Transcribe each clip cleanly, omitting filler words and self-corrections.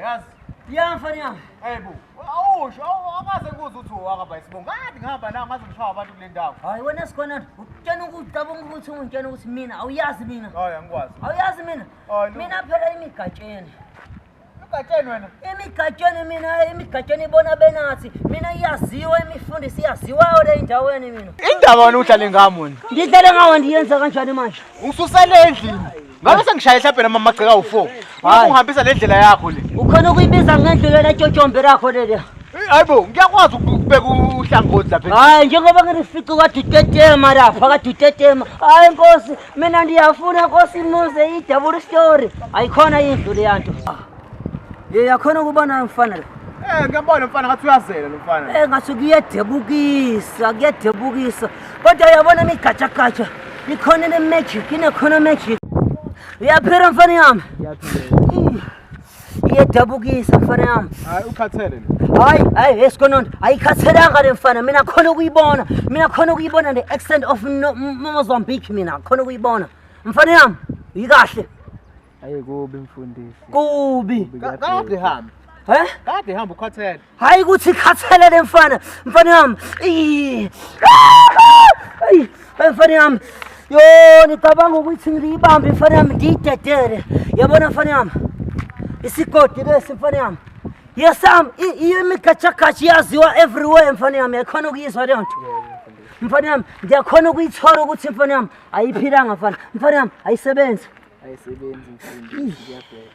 Yazi. Ya mfana yami. Hey bo, awusho, akaze ngikuzwe ukuthi owakaba isibongo. Kade ngihamba la ngaze ngishaya abantu kule ndawo. Hayi wena sikhona ukutshena ukuthi ucabanga ukuthi ungitshena ukuthi mina awuyazi mina. Hayi angikwazi. Awuyazi mina. Hayi, no. Mina phela imigatsheni. Ugatsheni wena. Imigatsheni mina imigatsheni ibona benathi. Mina iyaziwa imifundisi iyaziwayo le endaweni mina. Indaba wena udlale ngami wena. Ngidlale ngawe ndiyenza kanjani manje? Ungisusele endlini. Ngabe sengishaya mhlawumbe nama amagceka awu4. Hayi. Ungihambisa le ndlela yakho le. Ukhona ukuyibiza ngendlela letshotshombe lakho leli. Hayibo, ngiyakwazi ukubeka uhlangothi lapha. Hayi njengoba ngirifice kaDutetema lapha kaDutetema. Hayi Nkosi, mina ndiyafuna Nkosi imuze i-double story. Ayikhona indlu leyanto. Ye yakhona ukubona mfana lo. Eh, ngiyabona mfana ngathi uyazela lo mfana. Eh ngathi kuyadebukisa, kuyadebukisa. Kodwa uyabona imigajagaja. Ikhona ne magic, inekhona magic. Uyaphila mfana yami. Iyadabukisa mfana yami. Hayi ukhathele lo. Hayi, hayi esikononto ayikhathelanga le mfana mina khona ukuyibona. Mina khona ukuyibona the accent of Mozambique mina khona ukuyibona. Mfana yami, yikahle. Ayi kubi mfundisi. Kubi. Kade hamba. He? Kade hamba ukhathele. Hayi ukuthi ikhathele le mfana. Mfana yami. Ayi, mfana yami. Yo, ngicabanga ukuthi ngiyibambe mfana yami ngiyidedele. Yabona mfana yami. Isigodi lesi mfana yami. Yesam, iyo imigajagaja iyaziwa everywhere mfana yami. Yakhona ukuyizwa leyo nto. Mfana yami, ngiyakhona ukuyithola ukuthi mfana yami ayiphilanga mfana. Mfana yami ayisebenzi. Ayisebenzi mfundisi kuyabheda.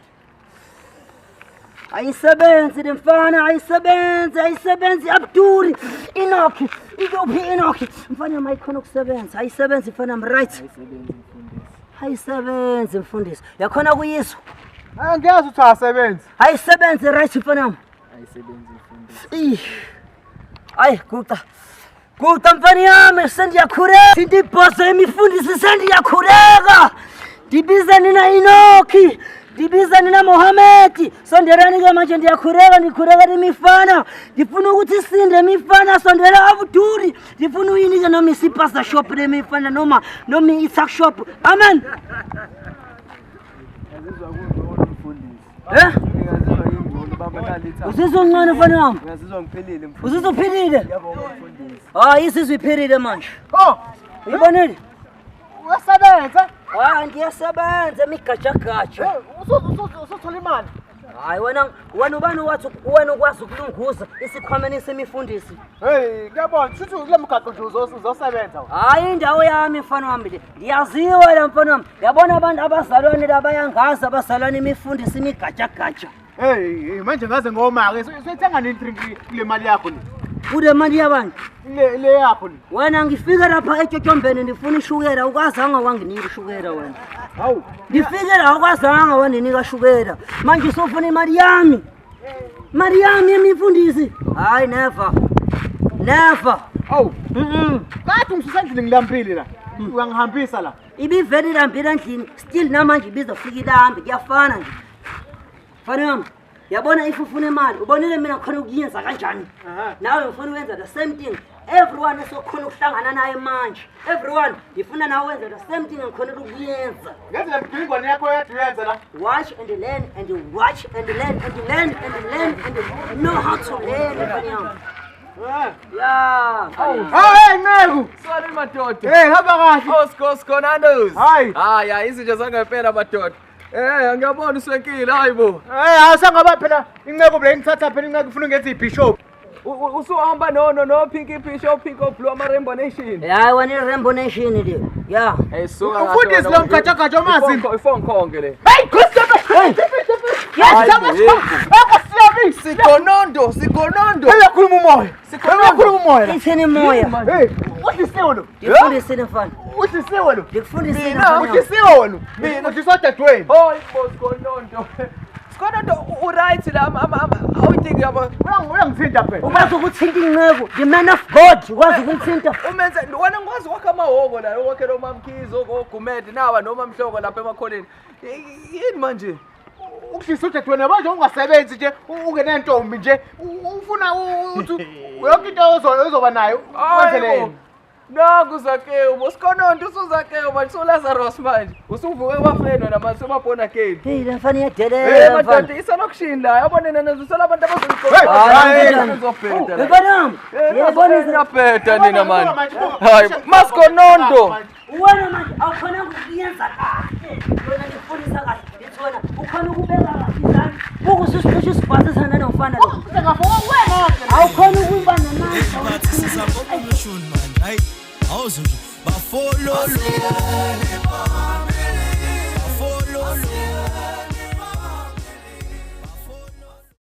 Ayisebenzi le mfana, ayisebenzi, ayisebenzi Abduri. Enoch, ikuphi Enoch? Mfana yami ayikhona ukusebenza. Ayisebenzi mfana yami, right. Ayisebenzi mfundisi. Ayisebenzi mfundisi. Yakhona kuyizwa. Ah, ngiyazi ukuthi asebenzi. Ayisebenzi right mfana yami. Ayisebenzi mfundisi. Ih. Ayi guqa. Guqa mfana yami sendiyakhuleka. Thinta ibhoso emifundisi sendiyakhuleka. Ndibiza nina Enoki. Ndibiza nina Mohamedi. Sondelani ke manje ndiyakhuleka ndikhuleka imifana. Ndifuna ukuthi isinde imifana sondela Abduri. Ndifuna uyinike noma isipasa shop lemifana noma noma i-tuck shop. Amen. Ngazizwa kungcono mfundisi. Eh? Ngazizwa ngingcono baba nalitha. Uzizwa ungcono mfana wami? Ngazizwa ngiphilile mfundisi. Uzizwa uphilile? Ngiyabonga mfundisi. Hayi isizwe iphilile manje. Oh, Uyibonile? uyasebenza. Hayi ngiyasebenza imigajagaja. Eh, usuthola imali. Hayi wena wena ubani wathi wena ukwazi ukulunguza isikhwameni semifundisi. Hey, ngiyabona. Shuthi kule mgaqo nje uzosebenza. Hayi indawo yami mfana wami le. Ndiyaziwa la mfana wami. Yabona abantu abazalwane labayangazi abazalwane imifundisi imigajagaja. Hey, hey, manje ngaze ngoma ke. Usuyithenga nini drink kule mali yakho le? Kule mali yabantu. Le yakho le. Wena ngifike lapha etyotyombeni ndifuna ishukela ukwazanga wanginika ishukela wena. Hawu. Ngifike la ukwazanga wandinika shukela. Manje usufuna imali yami. Mali yami yemifundisi. Hayi never. Never. Hawu. Mhm. Kade ungisusendlini ngilambile la. Uyangihambisa la. Ibivele ilambile endlini still namanje ibizofika ilambi kuyafana nje. Mfana wami, yabona if ufuna imali, ubonile mina khona ukuyenza kanjani? Aha. Nawe ngifuna ukwenza the same thing. Everyone esokhona ukuhlangana naye manje. Everyone ngifuna nawe wenze the same thing ngikhona ukuyenza. Ngenze le mgingwane yakho yedwa uyenze la. Watch and learn and watch and learn and learn and learn and know how to learn mfana wami. Eh. Yeah. Hawu, hey Nceku. Sorry madoda. Hey, hamba kahle. Osco Sconandos. Hayi. Hayi, hayi izinto zangempela madoda. Eh, ngiyabona uswenkile hayibo. Eh, awusangaba phela inceku le ngithatha phela inceku ifuna ungenza ibishop. Usuhamba no no no Pinky Bishop Pink of Blue ama Rainbow Nation. Hayi wena i-Rainbow Nation le. Yeah. Hey suka. Umfundisi lo mgajagaja omazi. Ifonkonke le. Hey, Christopher. Yes, Hayi, Sigonondo, sigonondo. Hey, uyakhuluma umoya. Uyakhuluma umoya. la. Ithini moya? Hey, udlisiwe lo. Ndikufundisile mfana. Udlisiwe lo. Ndikufundisile Mina, mfana. wami. Udlisiwe wena. Mina udliswa dadewenu. Hoy bo sigonondo. Sigonondo u right la ama ama awuyidingi yabo. Uyangithinta phela. Ukwazi ukuthinta inceku, the man of God, ukwazi ukumthinta. Umenze wena ngikwazi ukwakha amahhoko la ukwakhela omamkhize ogumede nawa noma mhloko lapha emakhoneni. Yini manje? Ukudlisa udadewenu manje ungasebenzi nje ungenentombi nje ufuna ukuthi yonke into ozoba nayo wenzele Hayibo. yena. Nangu Zakewu, bosikhononto usuZakewu manje usuLazarus manje. Usuvuke kwafeni wena manje usuma-born again. Hey, le mfana Hey iyadelela madoda mfana. iselokishini la yabona nina nizosela abantu Hey, hayi, abazobheda la. Mfana wami, Eh, yabona niyabheda nina manje. Manje, Hayi, Masikonondo. wena manje awukhona ukuyenza kahle. Wena ngifundisa kahle. Ngithi wena ukhona ukubeka kahle izandla. Buka ususicishe isigwazisa nanomfana lo. Awukhona ukuba namandla. Bathi siza ngokushuni manje hayi awuze nje bafololo bafololo.